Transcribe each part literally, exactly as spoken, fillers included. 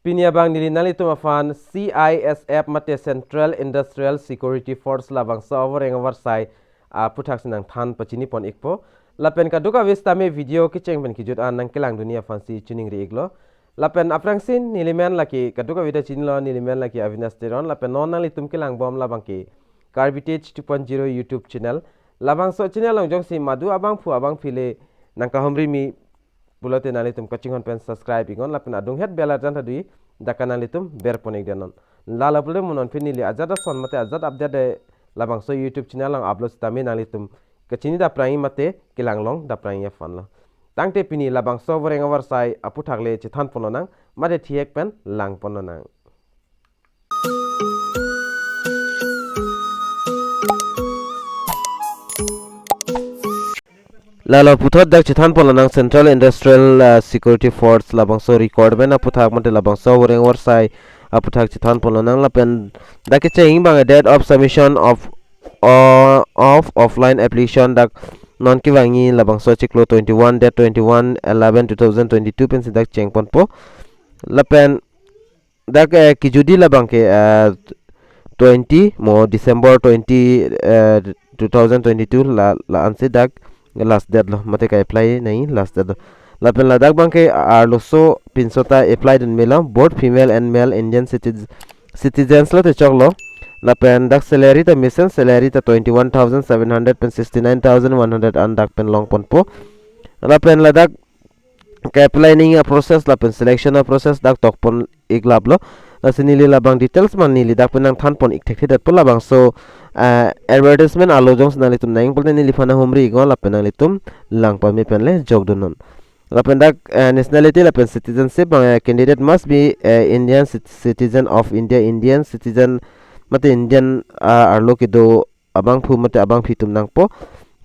Pini abang neli nanglitum aphan C I S F mate Central Industrial Security Force labangso avoreng avarsai aputhaksi nangthan pachini pon ikpo. Lapen kadokave sitame video kecheng pen kejut an nangkelangdunji aphansi choningri iklo. Lapen aphrangsi neli men lake kadokave ta chinilo, neli men lake Avinash Teron, lapen non nanglitum kelangbom labang ke Karbi Tech two point zero YouTube channel. Labangso channel along jongsi madu abangphu abangphi le nangkahumri mi pulote nanglitum kachinghon pen subscribe iknon lapen adunghet bell arjan ta dui, dak ke nanglitum ber pon ik denon. Lalo pulote mo non pini neli ajat ason mate ajat update de labangso YouTube channel along upload sitame nanglitum kachini daprangji mate kelang long daprangji aphanlo. Tangte pini labangso avoreng avarsai aputhak le chethan ponlonang mate thihek pen lang ponlonang. Lalo puthot dak chethan ponlonang Central Industrial, uh, Security Force labangso recruitment aputhak mate labangso avoreng avarsai aputhak chethan ponlonang lapen dak kecheng abang date of submission of, uh, of offline application dak non kevangji labangso chiklo twenty-one, date twenty-one eleven two thousand twenty-two pensi dak cheng ponpo. Lapen dak, eh, kejutji labang ke, eh, twenty mo December twenty, eh, two thousand twenty-two la, la-ansi dak last date lo, mate ka-apply nangji last date lo. Lapen ladak abang ke arloso pinso ta apply dun melo, both female and male Indian citiz-, citizens lote choklo. Lapen dak salary ta mesen, salary ta twenty-one thousand seven hundred pen sixty-nine thousand one hundred an dak pen long ponpo. Lapen ladak ke-apply nangji aprocess lapen selection aprocess dak tok pon ik laplo. Lasi neli labang details abang neli dak pen nangthan pon ik thekthedetpo labangso, eh, advertisement arlo jongsi nanglitum nangji pulote neliphan humri iknon lapen nanglitum lang pame pen le jokdunnon. Lapen dak, eh, nationality lapen citizenship abang, eh, candidate must be, eh, Indian cit-, citizen of India, Indian citizen mate Indian, ah, arlo kedo abangphu mate abangphi atum nangpo.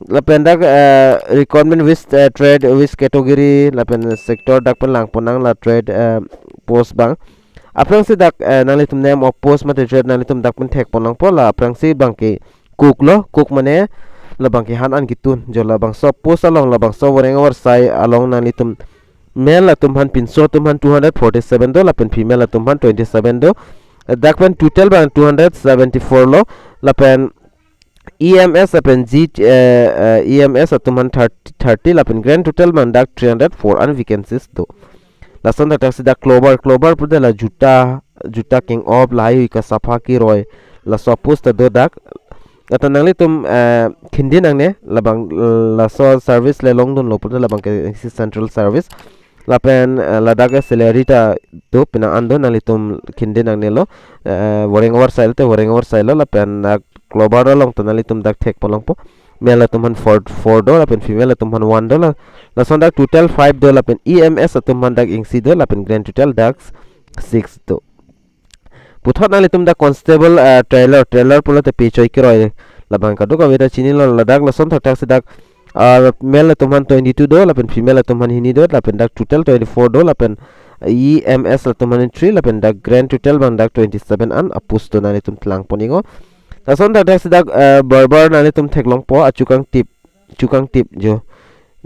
Lapen dak, eh, recruitment which, eh, trade, which category lapen sector dak pen lang ponnang la trade, eh, post abang. Aphrangsi dak, eh, nanglitum name of post mate trade nanglitum dak pen thek ponnangpo, la aphrangsi abang ke cook lo, cook mane labang ke han an ketun jo. Labangso post along labangso avoreng avarsai along nanglitum male atum aphan pinso atum aphan two hundred forty-seven do lapen female atum aphan twenty-seven do. Dak pen total abang two hundred seventy-four lo. Lapen E M S lapen G, eh, eh, E M S atum aphan thirty, thirty lapen grand total abang dak three hundred four an vacancies do. Lason thakthak si dak cleaner, cleaner pulote la juta, juta keng-op lahaihui kasapha keroi laso post ta do dak. Ata nanglitum, eh, khindi nangne labang, eh, laso service le longdunlo pulote labang ke isi central service. Lapen, eh, ladak ke salary ta do, penang an do, nanglitum khindi nangnelo, eh, avoreng avarsai lote avoreng avarsai lo, lapen dak cleaner along ta nanglitum dak thek ponlongpo. Male atum aphan four, four do, lapen female atum aphan one do la. Lason dak total five do, lapen E M S atum aphan dak isi do, lapen grand total dak six do. Puthot nanglitum dak constable, eh, tailor, tailor pulote pechoi keroi labang kadokave ta chinilo, ladak lason thakthak si dak, ah, male atum aphan twenty-two do, lapen female atum aphan hini do, lapen dak total twenty-four do, lapen E M S atum aphan three, lapen dak grand total abang dak twenty-seven an a-post do, nanglitum lang pon iknon. Lason thakthak si dak, eh, barber nanglitum theklongpo, achukangtip, chukangtip jo.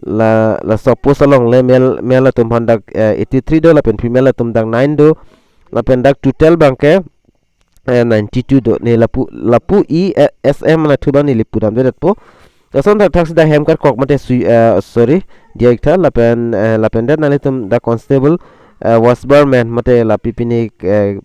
La, laso post along le male, male atum aphan dak, eh, eighty-three do, lapen female atum dak nine do. Lapen dak total abang ke, eh, ninety-two do. Ne lapu, lapu E, eh, S M anatthu abang neli pudamdetpo. Lason thakthak si dak hem karkok mate sui, eh, sorry, diya iktha, lapen, eh, lapen dak nanglitum dak constable, eh, watchbar man mate lapi pini, eh,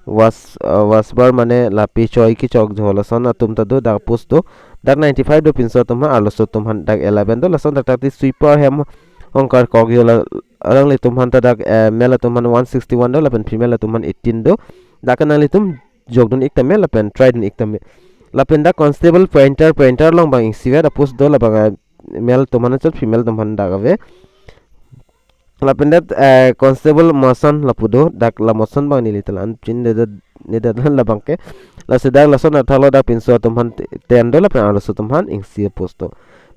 watch, eh, watchbar mane lapi choi kechok jo, lason atum ta do, dak post do. Dak ninety-five do pinso atum aphan, arloso atum aphan dak eleven do. Lason thakthak si sweeper hem hong karkok jo, la, alanglitum aphan ta dak, eh, male atum aphan one sixty-one do, lapen female atum aphan eighteen do. Dak ke nanglitum jokdun ik tame lapen try dun ik tame. Lapen dak constable painter, painter along abang isivet a-post do, labang, eh, male atum aphan chot, female atum aphan dak ave. Lapen dak, eh, constable mason lapu do, dak la mason abang neli ta la-an chinine, ne dak labang ke. Lasi dak lason athalo, dak pinso atum aphan ten do, lapen arloso atum aphan isi a-post do.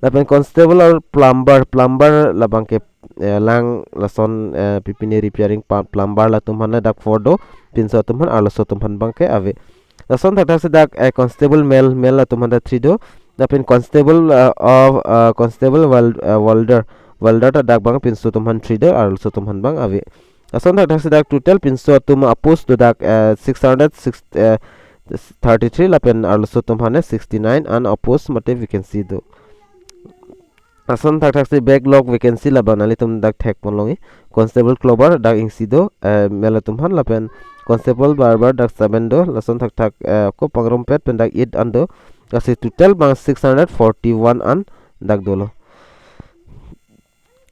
Lapen constable or plumber, plumber labang ke, eh, lang lason, eh, pipine repairing pa-, plumber latum aphan dak four do, pinso atum aphan, arloso atum aphan abang ke ave. Lason thakthak si dak, eh, constable male, male atum aphan dak three do. Lapen constable, eh, of, eh, constable wel-, eh, welder, welder ta dak abang pinso atum aphan three do, arloso atum aphan abang ave. Lason thakthak si dak total pinso atum a-post do dak, eh, six hundred six, eh, thirty-three lapen arloso atum aphan sixty-nine an a-post mate vacancy do. Lason thakthak si backlog vacancy labang nanglitum dak thekpon longji. Constable clerk dak isi do, eh, male atum aphan lapen constable barber dak seven do, lason thakthak, eh, ko pangrumpet pen dak eight an do. Lasi total abang six hundred forty-one an dak dolo.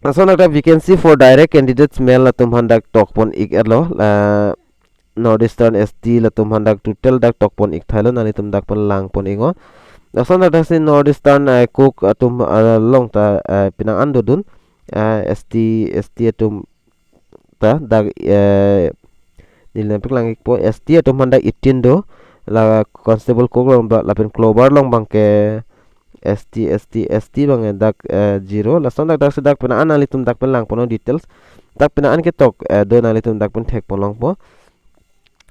Lason thakthak vacancy for direct candidates male atum aphan dak tokpon ik-etlo, eh, North Eastern S T latum aphan dak total dak tokpon ik thailo, nanglitum dak pen langpon iknon. Lason thakthak si North Eastern, eh, cook atum, eh, along ta, eh, penang an dodun, eh, S T, S T atum ta dak, eh, neli nangpaklang ikpo, S T atum aphan dak eighteen do, la constable cook along ba, lapen clerk along abangke S T, S T, S T abang dak, eh, zero. Lason thakthak si dak penang an nanglitum dak pen langpon details. Dak penang an ketok, eh, do nanglitum dak pen thekpon longpo.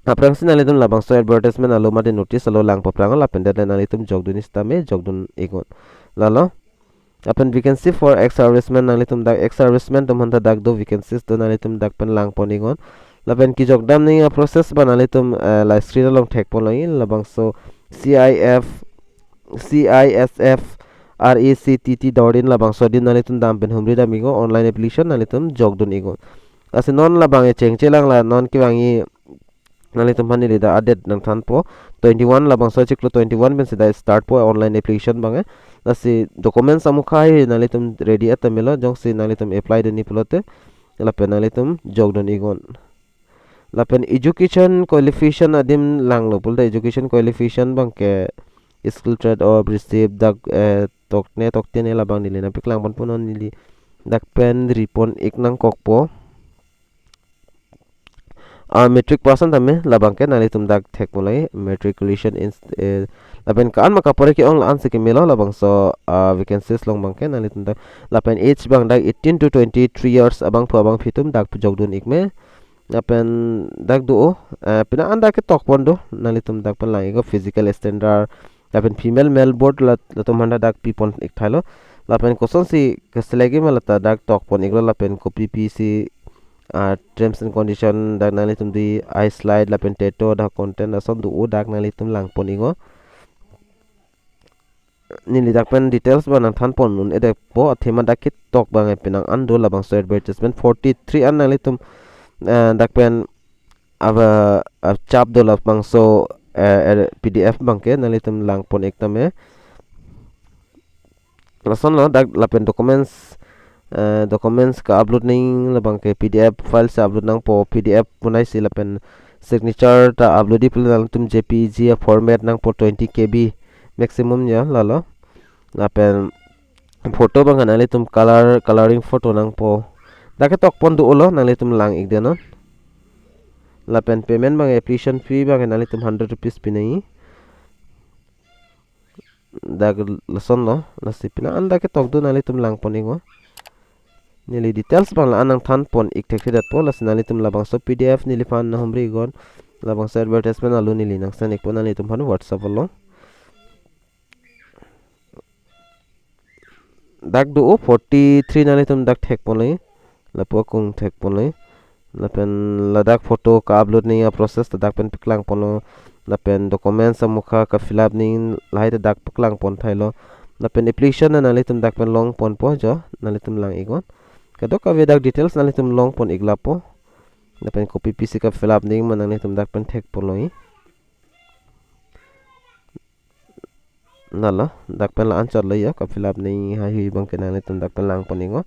Aphrangsi nanglitum labangso advertisement alo mate notice alo lang paprang lapen det nanglitum jokdun sitame jokdun iknon. Lalo. Lapen vacancy for ex-servicemen, nanglitum dak ex-servicemen atum aphan ta dak do vacancies do, nanglitum dak pen langpon iknon. Lapen kejok damji a-process abang nanglitum, eh, la screen along thekpon longji, labangso C I F, C I S F R E C T T dot in labangso adim nanglitum dam pen humri dam iknon, online application nanglitum jokdun iknon. Lasi non labang e chengche lang, la non kevangji nanglitum aphan neli dak a-date nangthanpo, twenty-one labangso chiklo twenty-one pensi dak startpo online application abang e. Lasi documents amukha hai nanglitum ready-et ta melo, jongsi nanglitum apply dunji pulote, lapen nanglitum jokdun iknon. Lapen education qualification adim langlo pulote, education qualification abangke skill trade of receive dak, eh, tokne toktene labang neli nangpaklang ponpo, non neli dak pen ripon ik nangkokpo. Ah, matric pass an tame labangke nanglitum dak thekpon longji, matriculation in, eh, lapen ko-an ma kapore ke-ong la-an si kemelo labangso, ah, vacancies along abangke nanglitum dak, lapen age abang dak eighteen to twenty-three years abangphu abangphi atum dak jokdun ik me. Lapen dak do, eh, penang an dak ketokpon do, nanglitum dak pen lang iknon, physical standard, lapen female male both la, latum aphan ta dak pipon ik thailo. Lapen kosonsi keselect ma la ta dak tokpon iklo, lapen kopi pisi, ah, terms and condition dak nanglitum dei, age slide lapen tattoo dak content ason do, o dak nanglitum langpon iknon. Neli dak pen details abang nangthanpon un-edetpo, athema dak ketok abang e penang an do labangso advertisement forty-three an nanglitum, eh, dak pen ava, ah, chap do labangso, eh, er, P D F abangke nanglitum langpon ik tame. Lasonlo dak lapen documents, eh, documents ka-upload nangji labangke P D F file si upload nangpo, P D F punai si, lapen signature ta upload-ji pulote nanglitum J P G a-format nangpo, twenty K B maximum ya lalo. Lapen photo abang nanglitum color, coloring photo nangpo. Dak ketokpon do-olo, nanglitum lang ik de non. Lapen payment abang, application fee abang nanglitum hundred rupees pi nangji. Dak lasonlo, lasi penang an dak ketok do, nanglitum langpon iknon. Neli details abang la-an nangthanpon ik thekthedetpo, lasi nanglitum labangso P D F neliphan nanghumri iknon, labangso advertisement alo neli nangsend ikpo nanglitum aphan WhatsApp along. Dak do-o forty-three, nanglitum dak thekpon longji. Lapu akung thekpon longji. Lapen ladak photo ka-upload nangji a-process ta dak pen paklangponlo. Lapen documents amukha ka-fill up nangji lahai ta dak paklangpon thailo. Lapen application ta nanglitum dak pen longponpo jo, nanglitum lang iknon. Kadokave dak details nanglitum longpon ik lapo. Lapen kopi pisi ka-fill up nangji ma nanglitum dak pen thekpon longji. Lalo, dak pen la-anchot lo ya, ka-fill up nangji haihui abangke nanglitum dak pen langpon iknon.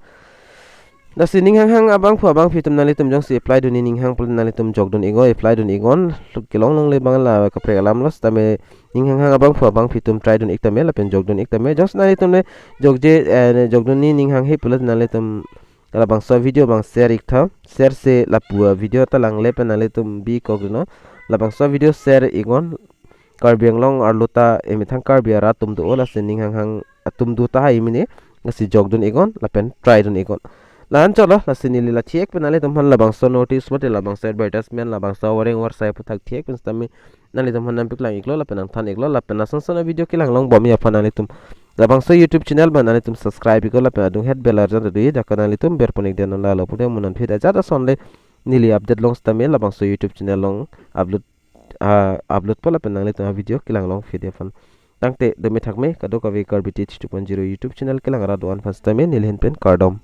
Lasi ning hanghang abangphu abangphi atum, nanglitum jongsi apply dunji ning hang pulote nanglitum jokdun iknon, apply dun iknon, kelong longle abang la kaprek alamlo, sitame ning hanghang abangphu abangphi atum try dun ik tame, lapen jokdun ik tame, jongsi nanglitum le jokje, eh, jokdunji ning hanghe pulote nanglitum labangso video abang share ik tha, share si lapu a-video ta langle pen nanglitum bikok iknon, labangso video share iknon, Karbi Anglong arlo ta emethang Karbi arat atum do-o, lasi ning hanghang atum do tahai mene, lasi jokdun iknon, lapen try dun iknon. La-anchotlo, lasi neli la thiek pen nanglitum aphan labangso notice mate labangso advertisement, labangso wareng warsai aphuthak thiek pen sitame nanglitum aphan nangpaklang iklo, lapen nangthan iklo, lapen lason son a-video kelang longbomji aphan nanglitum labangso YouTube channel abang nanglitum subscribe iknon, lapen adung het bell arjan ta do-i, dak ke nanglitum berpon ik de non. Lalo pude mo non phit ajat asonle neli update long sitame labangso YouTube channel along upload, ah, upload po lapen nanglitum avideo kelang longphi det aphan. Tangte dome thakme, kadokave Karbi Teach two point zero YouTube channel kelang rat do-an aphan sitame neli ahin pen kardom.